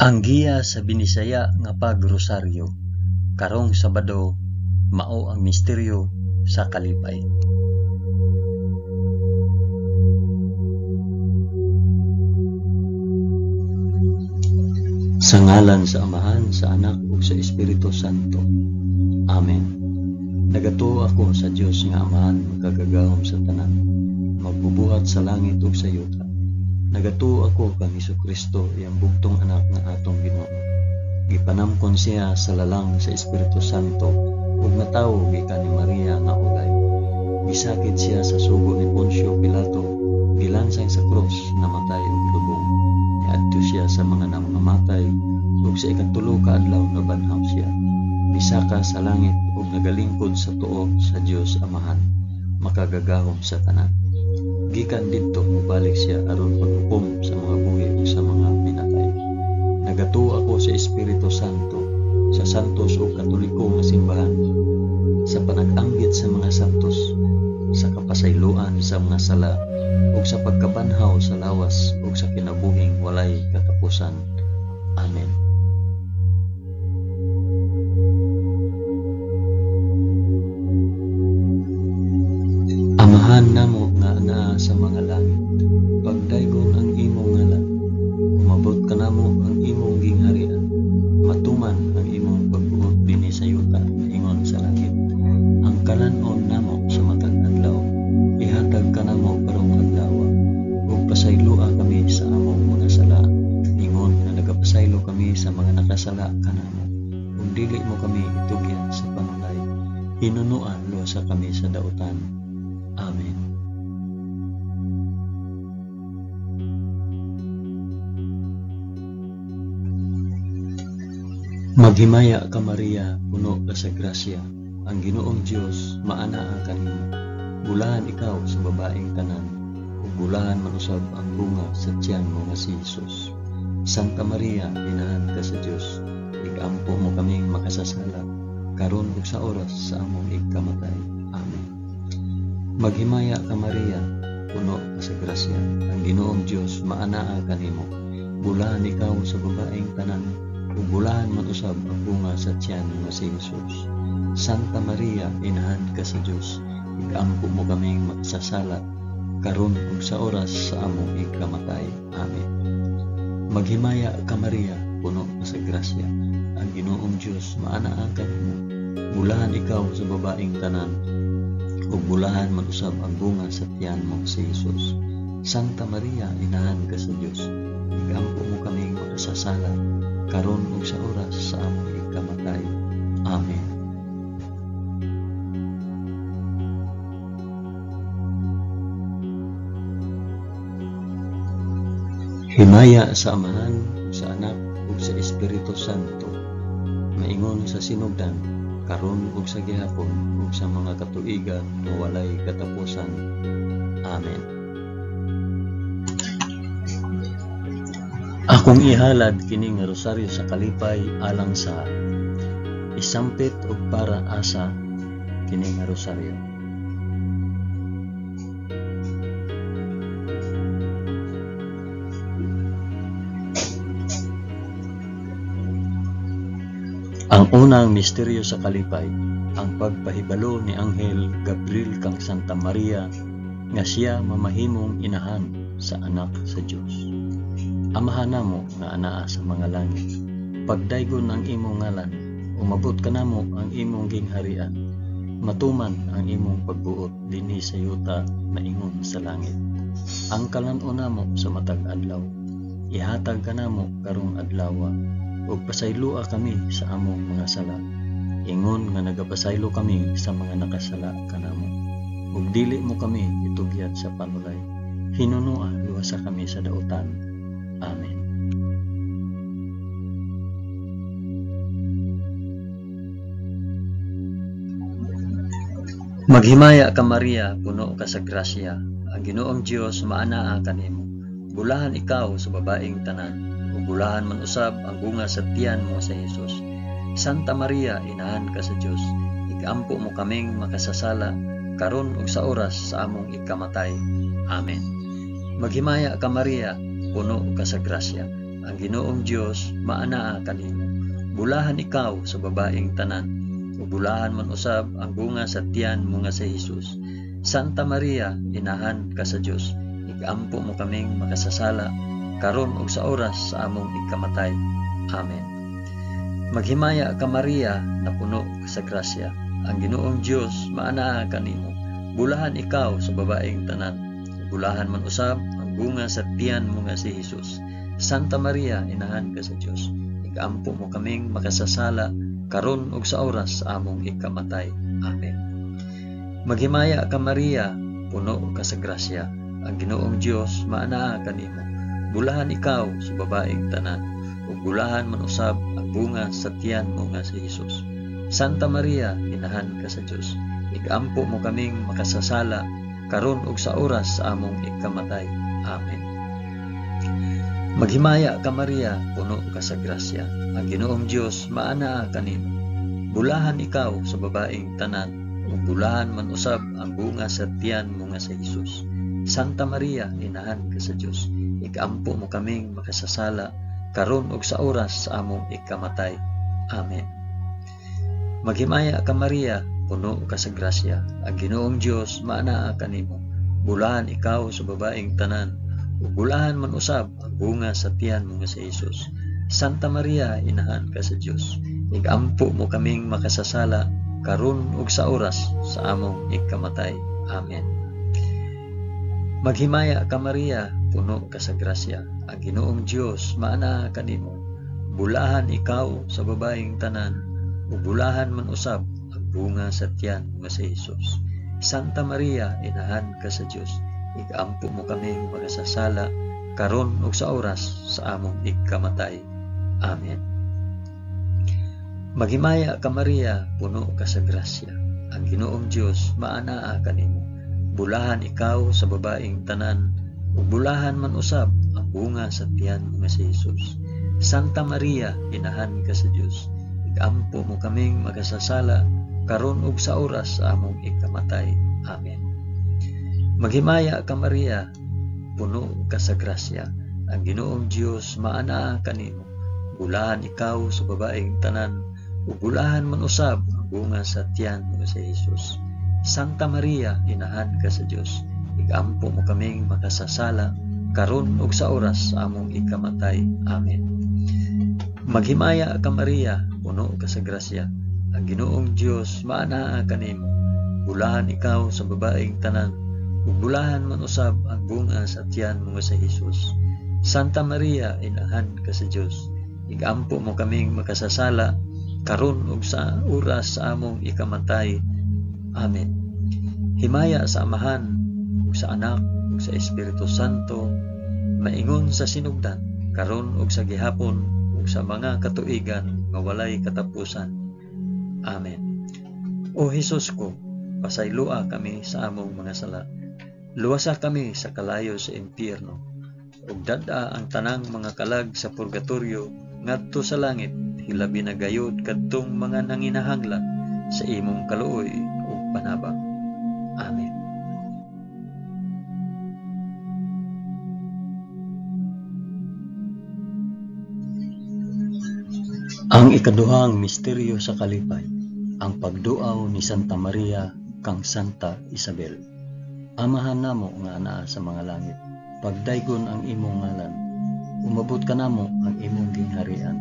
Ang giya sa Binisaya nga pagrosaryo karong Sabado mao ang misteryo sa kalipay. Sa ngalan sa Amahan, sa Anak ug sa Espiritu Santo. Amen. Nagatuo ako sa Dios nga Amahan makagagahom sa tanan, magbubuhat sa langit ug sa yuta. Nagatuo ako kang Hesukristo, iyang bugtong anak nga atong Ginoo. Gipanamkon siya sa lalang sa Espiritu Santo ug natawo gikan ni Maria nga ulay. Gisakit siya sa sugo ni Poncio Pilato, gilansang sa krus, namatay ug gilubong. Niadto siya sa mga nangamatay ug sa ikatulo ka adlaw nabanhaw siya. Misaka sa langit ug nagalingkod sa tuo sa Dios Amahan, makagagahom sa tanan. Gikan didto mobalik siya aron paghukom sa mga buhi ug sa mga minatay. Nagatuo ako sa Espiritu Santo, sa santos ug katoliko nga simbahan, sa panag-anggit sa mga santos, sa kapasayloan sa mga sala, ug sa pagkabanhaw sa lawas ug sa kinabuhing walay katapusan. Amen. Amahan namo nga naa sa mga langit, pagdaygon ang imong ngalan, umabot kanamo ang imong gingharian, matuman ang imong pagbuot dinhi sa yuta ingon sa langit. Ang kalan-on namo sa matag adlaw, ihatag kanamo karong adlaw, ug pasayloa kami sa among mga sala, ingon nga nagapasaylo kami sa mga nakasala kanamo, ug dili mo kami itugyan sa panulay, hinunoa luwasa kami sa dautan. Amen. Maghimaya ka Maria, puno ka sa grasya, ang Ginoong Dios maanaa kanimo. Bulahan ikaw sa babaeng tanan, ug bulahan man usab ang bunga sa tiyan mo nga si Jesus. Santa Maria, inahan ka sa Dios, igampo mo kaming makasasala, karon ug sa oras sa among igkamatay. Amen. Maghimaya ka Maria, puno ka sa grasya, ang Ginoong Dios maanaa kanimo. Bulahan ikaw sa babaeng tanan, ug bulahan man usab ang bunga sa tiyan nga si Jesus. Santa Maria, inahan ka sa Dios, igampo mo kaming makasasala, karon ug sa oras sa among igkamatay. Amen. Maghimaya ka Maria, puno ka sa grasya, ang Ginoong Dios maanaa kanimo. Bulahan ikaw sa babaeng tanan, ug bulahan man usab ang bunga sa tiyan mo si Jesus. Santa Maria, inahan ka sa Dios, igampo mo kaming makasasala, karon ug sa oras sa among ikamatay. Amen. Himaya sa Amahan, ug sa Anak, ug sa Espiritu Santo, maingon sa sinugdan, karon ug sa gihapon, ug sa mga katuigan nga walay katapusan. Amen. Akong ihalad kini nga rosaryo sa kalipay alang sa isampit og para asa kini nga rosaryo. Ang unang misteryo sa kalipay, ang pagpahibalo ni Anghel Gabriel kang Santa Maria nga siya mamahimong inahan sa anak sa Dios. Amahan namo nga anaa sa mga langit, pagdaygon ang imong ngalan, umabot kanamo ang imong gingharian, matuman ang imong pagbuot dinhi sa yuta maingon sa langit. Ang kalan-on namo sa matag adlaw, ihatag kanamo karong adlawa, ug pasayloa kami sa among mga sala, ingon nga nagapasaylo kami sa mga nakasala kanamo. Ug dili mo kami itugyan sa panulay, hinunoa luwasa kami sa dautan. Amen. Maghimaya ka Maria, puno ka sa grasya, ang Ginoong Dios maanaa kanimo. Bulahan ikaw sa babaeng tanan, ug bulahan man usab ang bunga sa tiyan mo sa Jesus. Santa Maria, inahan ka sa Dios, ikampo mo kaming makasasala, karon ug sa oras sa among ikamatay. Amen. Maghimaya ka Maria, puno ka sa grasya, Ang Ginoong Dios maanaa kanimo. Bulahan ikaw sa babaeng tanan, ug bulahan man usab ang bunga sa tiyan mo nga si Hesus. Santa Maria, inahan ka sa Dios, igampo mo kaming makasasala karon ug sa oras sa among ikamatay. Amen. Maghimaya ka Maria, napuno ka sa grasya. Ang Ginoong Dios maanaa kanimo. Bulahan ikaw sa babaeng tanan, ug bulahan man usab ang bunga sa tiyan mo nga si Hesus. Santa Maria, inahan ka sa Dios, igampo mo kaming makasasala karon ug sa oras sa among ikamatay. Amen. Maghimaya ka Maria, puno ka sa grasya. Ang Ginoong Dios maanaa kanimo. Bulahan ikaw sa babaeng tanan, ug bulahan man usab ang bunga sa tiyan mo nga si Hesus. Santa Maria, inahan ka sa Dios, igampo mo kaming makasasala karon ug sa oras sa among ikamatay. Amen. Maghimaya ka Maria, puno ka sa grasya. Ang Ginoong Dios maanaa kanimo. Bulahan ikaw sa babaeng tanan, ug bulahan man usab ang bunga sa tiyan mo nga si Hesus. Santa Maria, inahan ka sa Dios, igampo mo kaming makasasala karon ug sa oras sa among ikamatay. Amen. Maghimaya ka Maria, puno ka sa grasya. Ang Ginoong Dios maanaa kanimo. Bulahan ikaw sa babaeng tanan, ug bulahan man usab ang bunga sa tiyan mo nga si Hesus. Santa Maria, inahan ka sa Dios, igampo mo kaming makasasala karon ug sa oras sa among ikamatay. Amen. Maghimaya ka Maria, puno ka sa grasya. Ang Ginoong Dios maanaa kanimo. Bulahan ikaw sa babaeng tanan, ug bulahan man usab ang bunga sa tiyan mo nga si Hesus. Santa Maria, inahan ka sa Dios, igampo mo kaming makasasala karon ug sa oras sa among ikamatay. Amen. Maghimaya ka Maria, puno ka sa grasya. Ang Ginoong Dios maanaa kanimo. Bulahan ikaw sa babaeng tanan, ug bulahan man usab ang bunga sa tiyan mo nga si Hesus. Santa Maria, inahan ka sa Dios, igampo mo kaming makasasala karon ug sa oras sa among ikamatay. Amen. Maghimaya ka Maria, puno ka sa grasya. Ang Ginoong Dios maanaa kanimo. Bulahan ikaw sa babaeng tanan, ug bulahan man usab ang bunga sa tiyan mo nga si Hesus. Santa Maria, inahan ka sa Dios, igampo mo kaming makasasala karon ug sa oras sa among ikamatay. Amen. Maghimaya ka Maria, puno ka sa grasya. Ang Ginoong Dios maanaa kanimo. Bulahan ikaw sa babaeng tanan, ug bulahan man usab ang bunga sa tiyan mo nga si Hesus. Santa Maria, inahan ka sa Dios, igampo mo kaming makasasala karon ug sa oras sa among ikamatay. Amen. Himaya sa Amahan ug sa Anak ug sa Espiritu Santo, maingon sa sinugdan, karon ug sa gihapon ug sa mga katuigan nga walay katapusan. Amen. O Hesus ko, pasayloa kami sa among mga sala. Luwasa kami sa kalayo sa impyerno, ug dad-a ang tanang mga kalag sa purgatorio ngadto sa langit, hilabi na gayud kadtong mga nanginahanglan sa imong kaluoy ug panabang. Amen. Ang ikaduhang misteryo sa kalipay, ang pagduaw ni Santa Maria kang Santa Isabel. Amahan namo nga anaa sa mga langit, pagdaygon ang imong ngalan, umabot kanamo ang imong gingharian,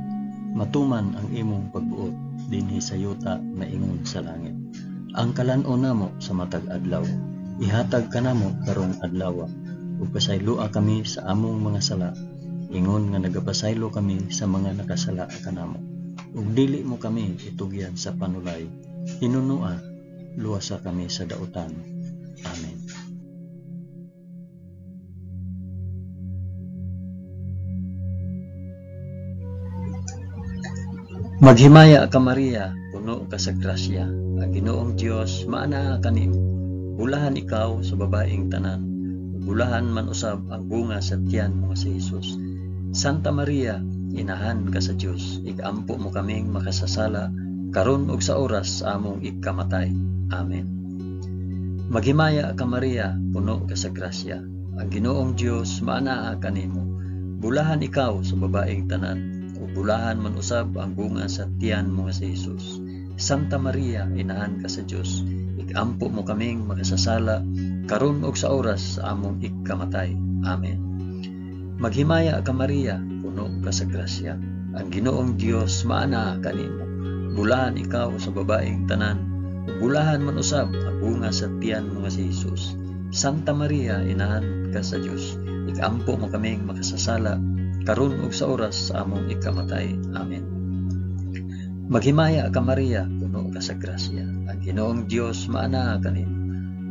matuman ang imong pagbuot dinhi sa yuta maingon sa langit. Ang kalan-on namo sa matag adlaw, ihatag kanamo karong adlaw, ug pasayloa kami sa among mga sala, ingon nga nagapasaylo kami sa mga nakasala kanamo. Ug dili mo kami itugyan sa panulay, hinunua, luwasa kami sa dautan. Amen. Maghimaya ka Maria, puno ka sa grasya. Ang Ginoong Dios maanaa kanimo. Bulahan ikaw sa babaeng tanan, ug bulahan man usab ang bunga sa tiyan mo nga si Hesus. Santa Maria, inahan ka sa Dios, igampo mo kaming makasasala karon ug sa oras sa among ikamatay. Amen. Maghimaya ka Maria, puno ka sa grasya. Ang Ginoong Dios maanaa kanimo. Bulahan ikaw sa babaeng tanan, ug bulahan man usab ang bunga sa tiyan mo nga si Jesus. Santa Maria, inahan ka sa Dios, ikampo mo kaming makasasala karon ug sa oras sa among ikamatay. Amen. Maghimaya ka Maria, puno ka sa grasya. Ang Ginoong Dios maanaa kanimo. Bulahan ikaw sa babaeng tanan, ug bulahan man usab ang bunga sa tiyan mo nga si Jesus. Santa Maria, inahan ka sa Dios, ikampo mo kaming makasasala karon ug sa oras sa among ikamatay. Amen. Maghimaya ka Maria, puno ka sa grasya. Ang Ginoong Dios maanaa kanimo.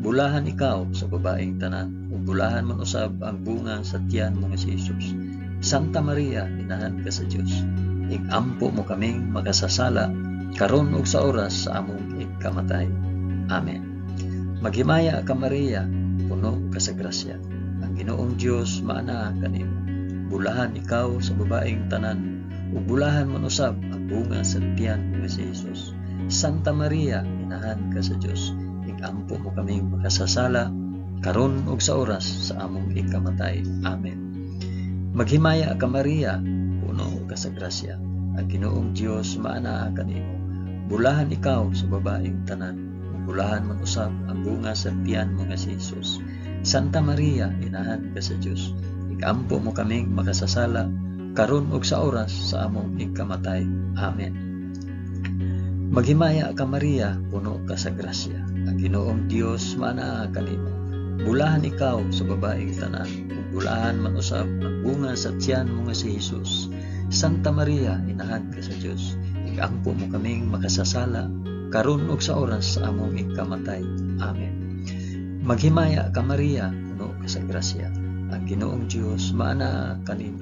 Bulahan ikaw sa babaeng tanan, ug bulahan man usab ang bunga sa tiyan mo nga si Jesus. Santa Maria, inahan ka sa Dios, ikampo mo kaming makasasala karon ug sa oras sa among ikamatay. Amen. Maghimaya ka Maria, puno ka sa grasya. Ang Ginoong Dios maanaa kanimo. Bulahan ikaw sa babaeng tanan, ug bulahan man usab ang bunga sa tiyan mo nga si Jesus. Santa Maria, inahan ka sa Dios, ikampo mo kaming makasasala karon ug sa oras sa among ikamatay. Amen. Maghimaya ka Maria, puno ka sa grasya. Ang Ginoong Dios maanaa kanimo. Bulahan ikaw sa babaeng tanan, ug bulahan man usab ang bunga sa tiyan mo nga si Jesus. Santa Maria, inahan ka sa Dios, ikampo mo kaming makasasala karon ug sa oras sa among ikamatay. Amen. Maghimaya ka Maria, puno ka sa grasya. Ang Ginoong Dios maanaa kanimo. Bulahan ikaw sa babaeng tanan, ug bulahan man usab ang bunga sa tiyan mo nga si Jesus. Santa Maria, inahan ka sa Dios, ikampo mo kaming makasasala karon ug sa oras sa among ikamatay. Amen. Maghimaya ka Maria, puno ka sa grasya. Ang Ginoong Dios maanaa kanimo.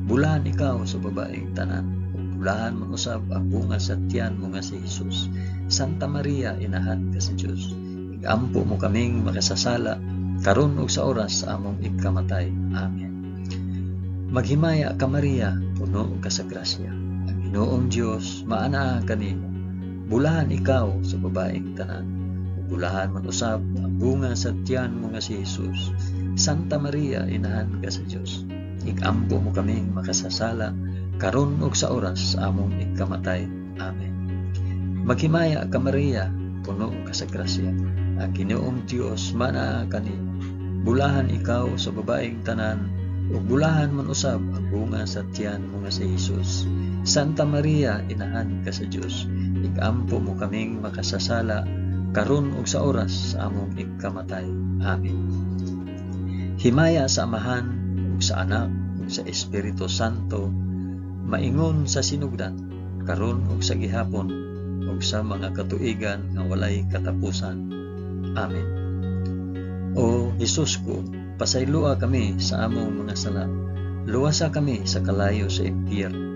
Bulahan ikaw sa babaeng tanan, ug bulahan man usab ang bunga sa tiyan mo nga si Jesus. Santa Maria, inahan ka sa Dios, ikampo mo kaming makasasala karon ug sa oras sa among ikamatay. Amen. Maghimaya ka Maria, puno ka sa grasya. Ang Ginoong Dios maanaa kanimo. Bulahan ikaw sa babaeng tanan, ug bulahan man usab ang bunga sa tiyan mo nga si Jesus. Santa Maria, inahan ka sa Dios, ikampo mo kaming makasasala karon ug sa oras sa among ikamatay. Amen. Maghimaya ka Maria, puno ka sa grasya. Ang Ginoong Dios maanaa kanimo. Bulahan ikaw sa babaeng tanan, ug bulahan man usab ang bunga sa tiyan mo nga si Jesus. Santa Maria, inahan ka sa Dios, ikampo mo kaming makasasala karon ug sa oras sa among ikamatay. Amen. Himaya sa Amahan ug sa Anak ug sa Espiritu Santo, maingon sa sinugdan, karon ug sa gihapon ug sa mga katuigan nga walay katapusan. Amen. O Jesus ko, pasayloa kami sa among mga sala. Luwasa kami sa kalayo sa impyerno.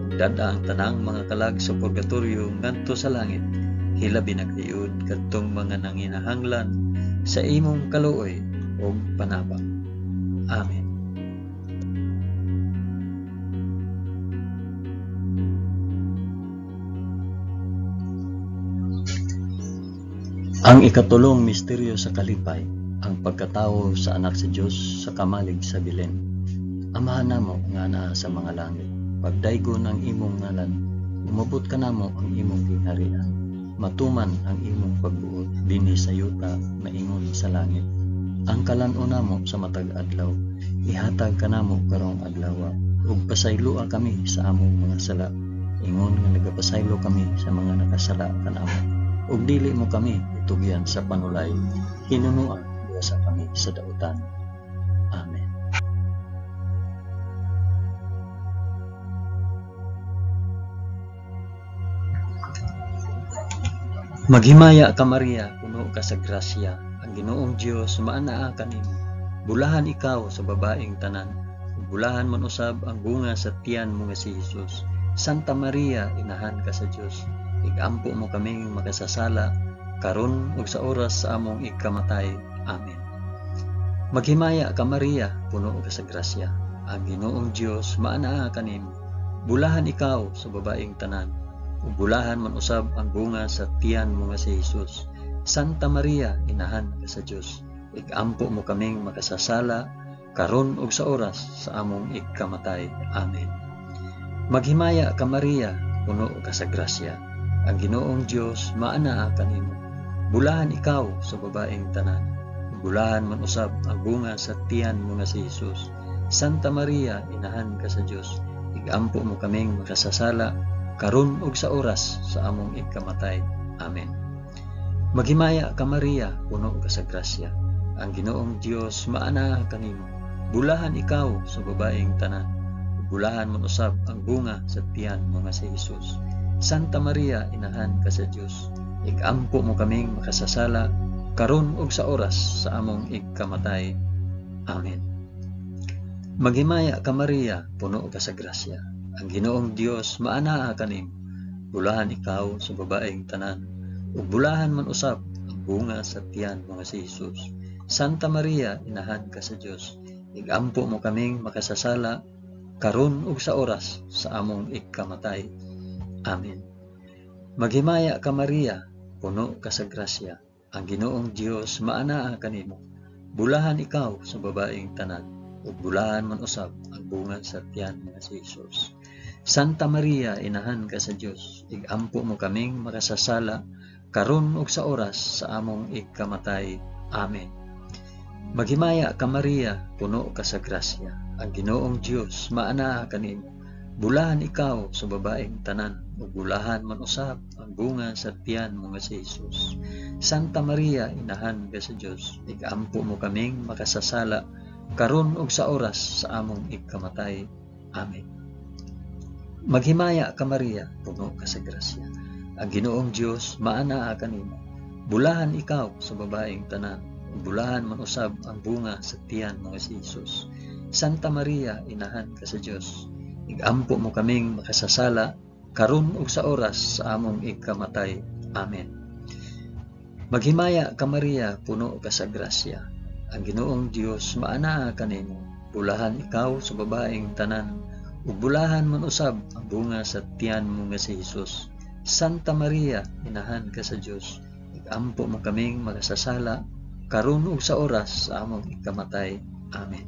Ug dad-a ang tanang mga kalag sa purgatorio ngadto sa langit. Hilabi na gayud kadtong mga nanginahanglan sa imong kaluoy ug panabang. Amen. Ang ikatulong misteryo sa kalipay, ang pagkatawo sa anak sa Dios sa kamalig sa Belen. Amahan namo nga naa sa mga langit, pagdaygon ang imong ngalan, umabot kanamo ang imong gingharian, matuman ang imong pagbuot dinhi sa yuta maingon sa langit. Ang kalan-on namo sa matag adlaw, ihatag kanamo karong adlaw, ug pasayloa kami sa among mga sala, ingon nga nagapasaylo kami sa mga nakasala kanamo. Ug dili mo kami itugyan sa panulay, hinunoa sa kami sa dautan. Amen. Maghimaya ka Maria, puno ka sa grasya. Ang Ginoong Dios maanaa kanimo. Bulahan ikaw sa babaeng tanan, ug bulahan man usab ang bunga sa tiyan mo nga si Jesus. Santa Maria, inahan ka sa Dios, ikampo mo kaming makasasala karon ug sa oras sa among ikamatay. Amen. Maghimaya ka Maria, puno ka sa grasya. Ang Ginoong Dios maanaa kanimo. Bulahan ikaw sa babaeng tanan, ug bulahan man usab ang bunga sa tiyan mo nga si Jesus. Santa Maria, inahan ka sa Dios, ikampo mo kaming makasasala karon ug sa oras sa among ikamatay. Amen. Maghimaya ka Maria, puno ka sa grasya. Ang Ginoong Dios maanaa kanimo. Bulahan ikaw sa babaeng tanan. Bulahan man usab ang bunga sa tiyan mo nga si Jesus. Santa Maria, inahan ka sa Dios. Igampo mo kaming makasasala karon ug sa oras sa among ikamatay. Amen. Maghimaya ka Maria, puno ka sa grasya. Ang Ginoong Dios maanaa kanimo. Bulahan ikaw sa babaeng tanan. Bulahan man usab ang bunga sa tiyan mo nga si Jesus. Santa Maria, inahan ka sa Dios. Igampo mo kaming makasasala karon ug sa oras sa among ikamatay. Amen. Maghimaya ka Maria, puno ka sa grasya. Ang Ginoong Dios maanaa kanimo. Bulahan ikaw sa babaeng tanan, ug bulahan man usab ang bunga sa tiyan mo nga si Jesus. Santa Maria, inahan ka sa Dios. Igampo mo kaming makasasala karon ug sa oras sa among ikamatay. Amen. Maghimaya ka Maria, puno ka sa grasya. Ang Ginoong Dios maanaa kanimo. Bulahan ikaw sa babaeng tanan, ug bulahan man usab ang bunga sa tiyan nga si Jesus. Santa Maria, inahan ka sa Dios, igampo mo kaming makasasala karon ug sa oras sa among ikamatay. Amen. Maghimaya ka Maria, puno ka sa grasya. Ang Ginoong Dios maanaa kanimo. Bulahan ikaw sa babaeng tanan, ug bulahan man usab ang bunga sa tiyan mo nga si Jesus. Santa Maria, inahan ka sa Dios, igampo mo kaming makasasala karon ug sa oras sa among ikamatay. Amen. Maghimaya ka Maria, puno ka sa grasya. Ang Ginoong Dios maanaa kanimo. Bulahan ikaw sa babaeng tanan, ug bulahan man usab ang bunga sa tiyan mo nga si Jesus. Santa Maria, inahan ka sa Dios, igampo mo kaming makasasala karon ug sa oras sa among ikamatay. Amen. Maghimaya ka Maria, puno ka sa grasya. Ang Ginoong Dios maanaa kanimo. Bulahan ikaw sa babaeng tanan, ug bulahan man usab ang bunga sa tiyan mo nga si Jesus. Santa Maria, inahan ka sa Dios, igampo mo kaming makasasala karon ug sa oras sa among ikamatay. Amen.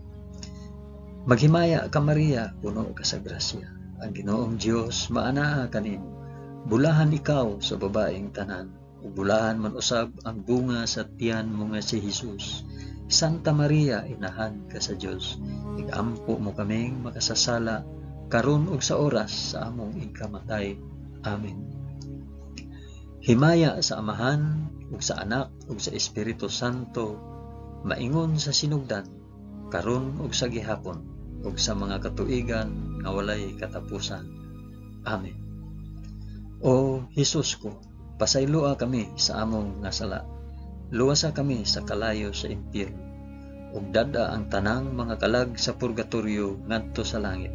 Maghimaya ka Maria, puno ka sa grasya. Ang Ginoong Dios maanaa kanimo. Bulahan ikaw sa babaeng tanan, ug bulahan man usab ang bunga sa tiyan mo nga si Jesus. Santa Maria, inahan ka sa Dios, igampo mo kaming makasasala karon ug sa oras sa among ikamatay. Amen. Himaya sa Amahan ug sa Anak ug sa Espiritu Santo, maingon sa sinugdan, karon ug sa gihapon, ug sa mga katuigan nga walay katapusan. Amen. O Hesus ko, pasayloa kami sa among nga sala. Luwasa kami sa kalayo sa impyerno, ug dad-a ang tanang mga kalag sa purgatorio ngadto sa langit.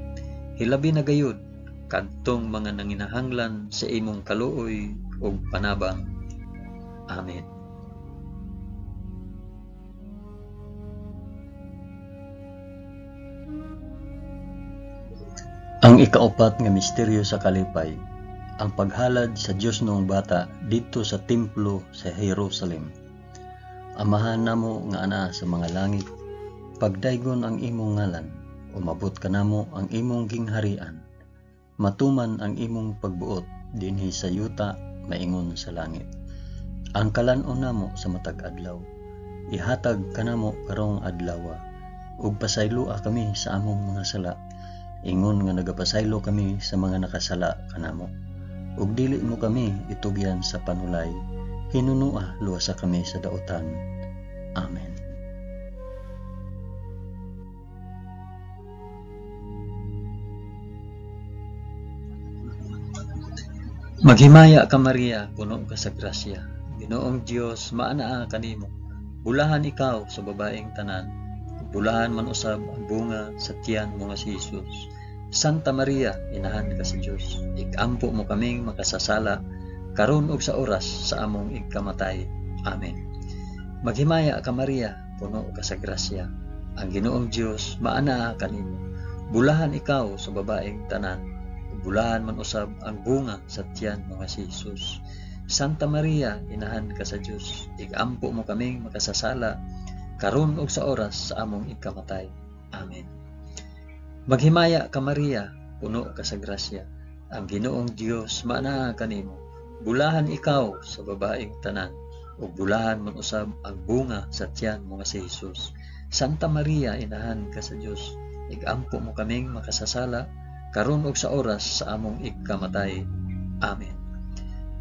Hilabi na gayud kadtong mga nanginahanglan sa imong kaluoy ug panabang. Amen. Ang ikaupat nga misteryo sa kalipay, ang paghalad sa Dios noong bata didto sa templo sa Jerusalem. Amahan namo nga anaa sa mga langit, pagdaygon ang imong ngalan, umabot kanamo ang imong gingharian. Matuman ang imong pagbuot dinhi sa yuta maingon sa langit. Ang kalan-on namo sa matag adlaw, ihatag kanamo karong adlawa, ug pasayloa kami sa among mga sala, ingon nga nagapasaylo kami sa mga nakasala kanamo. Ug dili mo kami itugyan sa panulay, hinunua luwasa kami sa dautan. Amen. Maghimaya ka Maria, puno ka sa grasya. Ginoong Dios maanaa kanimo. Bulahan ikaw sa babaeng tanan, bulahan man usab ang bunga sa tiyan mo nga si Jesus. Santa Maria, inahan ka sa Dios, ikampo mo kaming makasasala karon ug sa oras sa among ikamatay. Amen. Maghimaya ka Maria, puno ka sa grasya. Ang Ginoong Dios maanaa kanimo. Bulahan ikaw sa babaeng tanan, bulahan man usab ang bunga sa tiyan mo nga si Jesus. Santa Maria, inahan ka sa Dios, ikampo mo kaming makasasala karon ug sa oras sa among ikamatay. Amen. Maghimaya ka Maria, puno ka sa grasya, ang Ginoong Dios maanaa kanimo. Bulahan ikaw sa babaeng tanan, ug bulahan man usab ang bunga sa tiyan mo nga si Jesus. Santa Maria, inahan ka sa Dios, igampo mo kaming makasasala, karon ug sa oras sa among igkamatay. Amen.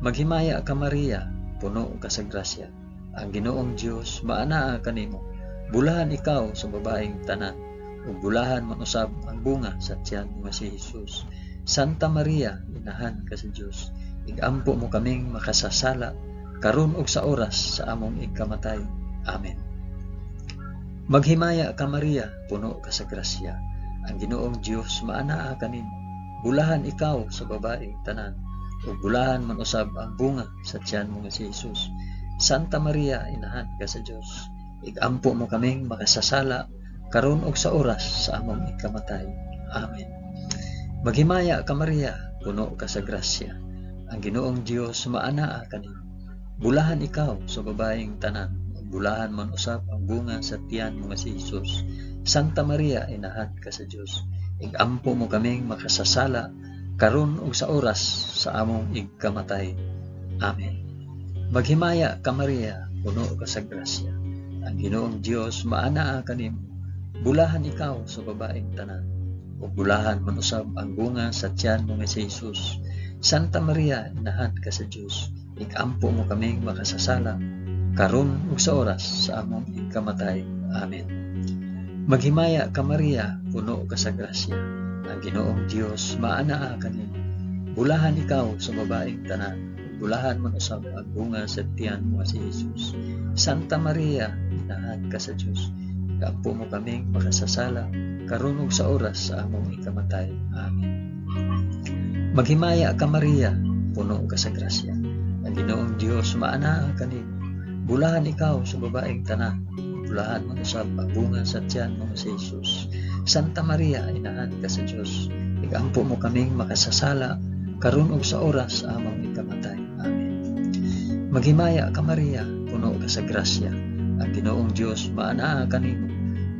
Maghimaya ka Maria, puno ka sa grasya, ang Ginoong Dios maanaa kanimo. Bulahan ikaw sa babaeng tanan, ug bulahan man usab ang bunga sa tiyan mo nga si Jesus. Santa Maria, inahan ka sa Dios, igampo mo kaming makasasala, karon ug sa oras sa among igkamatay. Amen. Maghimaya ka Maria, puno ka sa grasya, ang Ginoong Dios maanaa kanimo. Bulahan ikaw sa babaeng tanan, ug bulahan man usab ang bunga sa tiyan mo nga si Jesus. Santa Maria, inahan ka sa Dios, igampo mo kaming makasasala, karon ug sa oras sa among ikamatay. Amen. Maghimaya ka Maria, puno ka sa grasya, ang Ginoong Dios maanaa kanimo. Bulahan ikaw sa babaeng tanan, ug bulahan man usab ang bunga sa tiyan mo nga si Jesus. Santa Maria, inahan ka sa Dios, igampo mo kaming makasasala, karon ug sa oras sa among igkamatay. Amen. Maghimaya ka Maria, puno ka sa grasya, ang Ginoong Dios maanaa kanimo. Bulahan ikaw sa babaeng tanan, ug bulahan man usab ang bunga sa tiyan mo nga si Jesus. Santa Maria, inahan ka sa Dios, igampo mo kaming makasasala, karon ug sa oras sa among igkamatay. Amen. Maghimaya ka Maria, puno ka sa grasya, ang Ginoong Dios maanaa kanimo. Bulahan ikaw sa babaeng tanan, ug bulahan man usab ang bunga sa tiyan mo nga si Jesus. Santa Maria, inahan ka sa Dios, igampo mo kaming makasasala, karon ug sa oras sa among ikamatay. Amen. Maghimaya ka Maria, puno ka sa grasya, ang Ginoong Dios maanaa kanimo. Bulahan ikaw sa babaeng tanan, bulahan man usab ang bunga sa tiyan mo nga si Jesus. Santa Maria, inahan ka sa Dios, igampo mo kaming makasasala, karon ug sa oras sa among ikamatay. Amen. Maghimaya ka Maria, puno ka sa grasya, ang Ginoong Dios maanaa kanimo.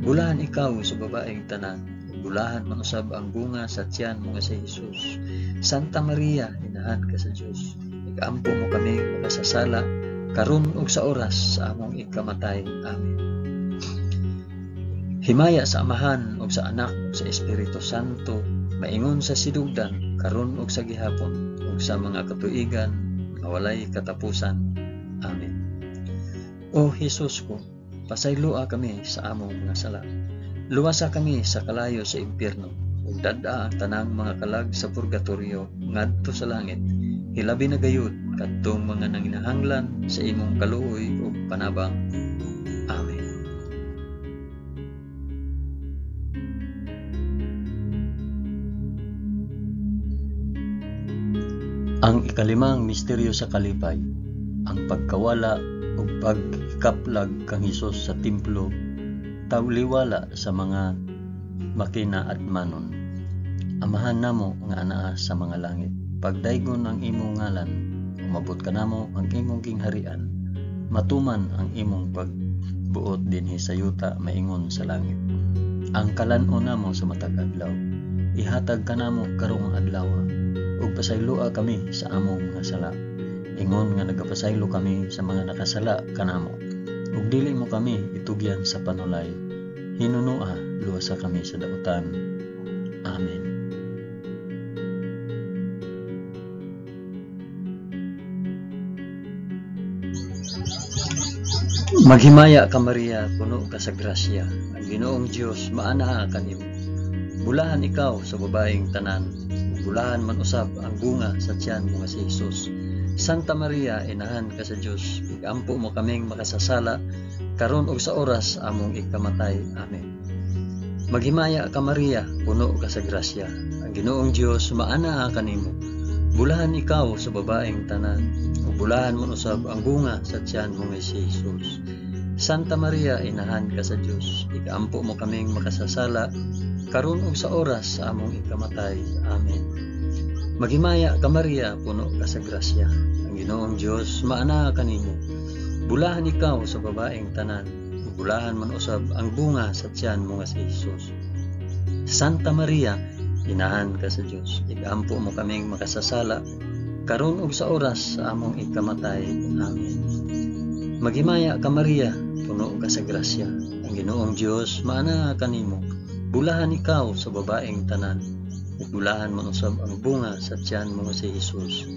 Bulahan ikaw sa babaeng tanan, ug bulahan man usab ang bunga sa tiyan mo nga si Jesus. Santa Maria, inahan ka sa Dios, igampo mo kaming makasasala, karon ug sa oras sa among ikamatay. Amen. Himaya sa Amahan ug sa Anak ug sa Espiritu Santo, maingon sa sidugdan, karon ug sa gihapon, ug sa mga katuigan nga walay katapusan. Amen. O Hesus ko, pasayloa kami sa among mga sala. Luwasa kami sa kalayo sa impierno, ug dad-a ang tanang mga kalag sa purgatorio ngadto sa langit. Hilabi na gayud kadtong mga nanginahanglan sa imong kaluoy ug panabang. Amen. Ang ikalimang misteryo sa kalipay, ang pagkawala ug pagkaplag kang Hesus sa templo, tawliwala sa mga makinaadmanon. Amahan namo nga anaa sa mga langit, pagdaygon ang imong ngalan, umabot kanamo ang imong gingharian, matuman ang imong pagbuot dinhi sa yuta maingon sa langit. Ang kalan-on namo sa matag adlaw, ihatag kanamo karong adlaw, ug pasayloa kami sa among mga sala, ingon nga nagapasaylo kami sa mga nakasala kanamo. Ug dili mo kami itugyan sa panulay, hinunoa luwasa kami sa dautan. Amen. Maghimaya ka Maria, puno ka sa grasya, ang Ginoong Dios maanaa kanimo. Bulahan ikaw sa babaeng tanan, bulahan man usab ang bunga sa tiyan mo nga si Jesus. Santa Maria, inahan ka sa Dios, igampo mo kaming makasasala, karon ug sa oras among ikamatay. Amen. Maghimaya ka Maria, puno ka sa grasya, ang Ginoong Dios maanaa kanimo. Bulahan ikaw sa babaeng tanan, ug bulahan man usab ang bunga sa tiyan mo nga si Jesus. Santa Maria, inahan ka sa Dios, igampo mo kaming makasasala, karon ug sa oras sa among ikamatay. Amen. Maghimaya ka Maria, puno ka sa grasya, ang Ginoong Dios maanaa kanimo. Bulahan ikaw sa babaeng tanan, ug bulahan man usab ang bunga sa tiyan mo nga si Jesus. Santa Maria, inahan ka sa Dios, igampo mo kaming makasasala, karon ug sa oras sa among ikamatay. Amen. Maghimaya ka Maria, puno ka sa grasya, ang Ginoong Dios maana kanimo. Bulahan ikaw sa babaeng tanan, ug bulahan man usab ang bunga sa tiyan mo si Jesus.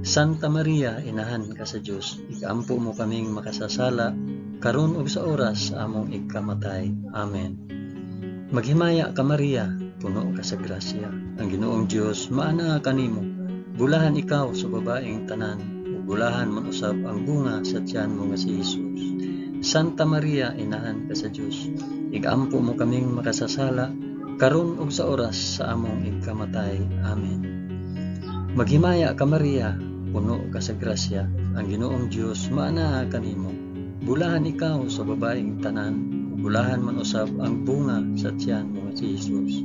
Santa Maria, inahan ka sa Dios, igampo mo kaming makasasala, karon ug sa oras sa among ikamatay. Amen. Maghimaya ka Maria, puno ka sa grasya, ang Ginoong Dios maana kanimo. Bulahan ikaw sa babaeng tanan, ug bulahan man usab ang bunga sa tiyan mo nga si Jesus. Santa Maria, inahan ka sa Dios, igampo mo kaming makasasala, karon ug sa oras sa among ikamatay. Amen. Maghimaya ka Maria, puno ka sa grasya, ang Ginoong Dios maana kanimo. Bulahan ikaw sa babaeng tanan, ug bulahan man usab ang bunga sa tiyan mo nga si Jesus.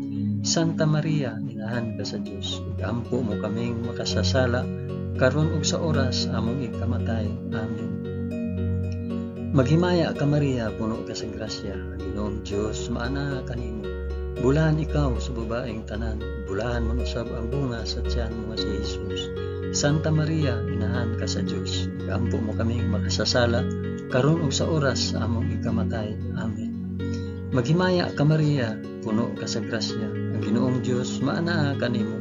Santa Maria, inahan ka sa Dios, igampo mo kaming makasasala, karon ug sa oras among ikamatay. Amen. Maghimaya ka Maria, puno ka sa grasya, ang Ginoong Dios maana kanimo. Bulahan ikaw sa babaeng tanan, bulahan man usab ang bunga sa tiyan mo nga si Jesus. Santa Maria, inahan ka sa Dios, igampo mo kaming makasasala, karon ug sa oras sa among ikamatay. Amen. Maghimaya ka Maria, puno ka sa grasya, ang Ginoong Dios maana kanimo.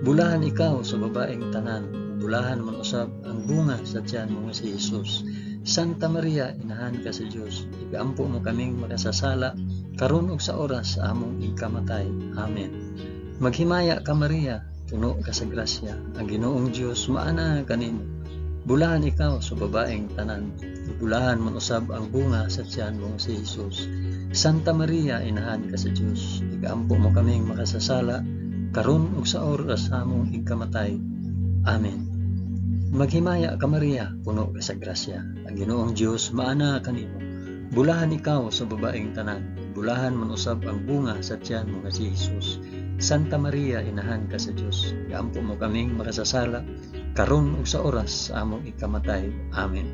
Bulahan ikaw sa babaeng tanan, bulahan man usab ang bunga sa tiyan mo nga si Jesus. Santa Maria, inahan ka sa Dios, igampo mo kaming makasasala, karon ug sa oras sa among ikamatay. Amen. Maghimaya ka Maria, puno ka sa grasya, ang Ginoong Dios maana kanimo. Bulahan ikaw sa babaeng tanan, bulahan man usab ang bunga sa tiyan mo si Jesus. Santa Maria, inahan ka sa Dios, igampo mo kaming makasasala, karon ug sa oras sa among ikamatay. Amen. Maghimaya ka Maria, puno ka sa grasya, ang Ginoong Dios maana kanimo. Bulahan ikaw sa babaeng tanan, bulahan man usab ang bunga sa tiyan mo nga si Jesus. Santa Maria, inahan ka sa Dios, igampo mo kaming makasasala, karon ug sa oras sa among ikamatay. Amen.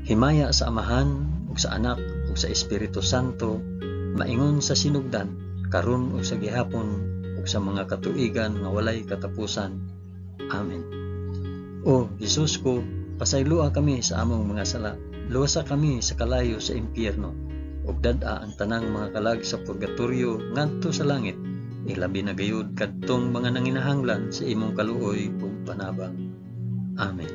Himaya sa Amahan ug sa Anak ug sa Espiritu Santo, maingon sa sinugdan, karon ug sa gihapon ug sa mga katuigan nga walay katapusan. Amen. O Jesus ko, pasayloa kami sa among mga sala, luwasa kami sa kalayo sa impyerno, ug dad-a ang tanang mga kalag sa purgatorio ngadto sa langit, ilabi na gayud kadtong mga nanginahanglan sa imong kaluoy ug panabang. Amen.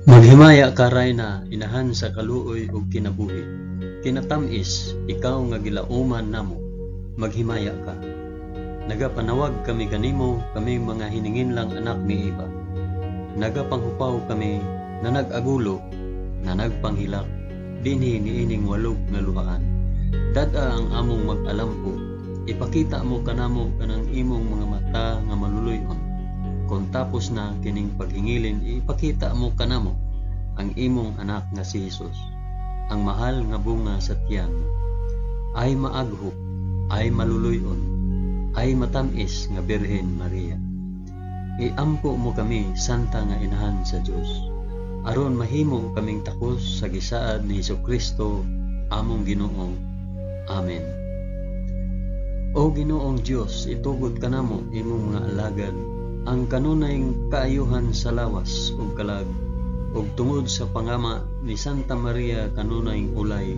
Maghimaya ka Rayna, inahan sa kaluoy ug kinabuhi. Kinatamis, ikaw nga gilauman namo, maghimaya ka. Nagapanawag kami kanimo, kami mga hininginlang anak ni Eva. Nagapanghupaw kami na nag-agulo, na nagpanghilak, dinhi niining walog nga luhaan. Dad-a ang among mag-alampo, ipakita mo kanamo kanang imong mga mata nga maluluy-on. Kung tapos na kining paghingilin, ipakita mo kanamo ang imong anak nga si Jesus, ang mahal nga bunga sa tiyan. Ay maaghop, ay maluluy-on, ay matamis nga Birhen Maria. Iampo mo kami, Santa nga Inahan sa Dios, aron mahimo kaming takos sa gisaad ni Hesukristo among Ginoo. Amen. O Ginoong Dios, itugot kanamo imong mga alagad ang kanunay kaayuhan sa lawas ug kalag, ug tungod sa pangama ni Santa Maria kanunay ulay,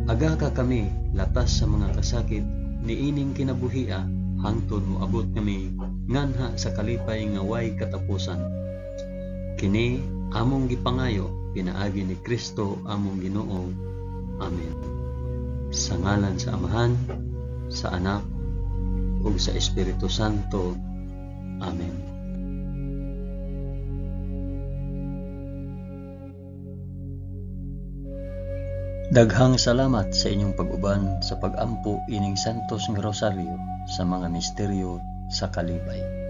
agaka kami latas sa mga kasakit niining kinabuhia hangtod moabot kami nganha sa kalipay nga way katapusan. Kini among gipangayo pinaagi ni Kristo among Ginoo. Amen. Sa ngalan sa Amahan, sa Anak, ug sa Espiritu Santo. Amen. Daghang salamat sa inyong pag-uban sa pag-ampo ining Santos nga Rosaryo sa mga misteryo sa kalipay.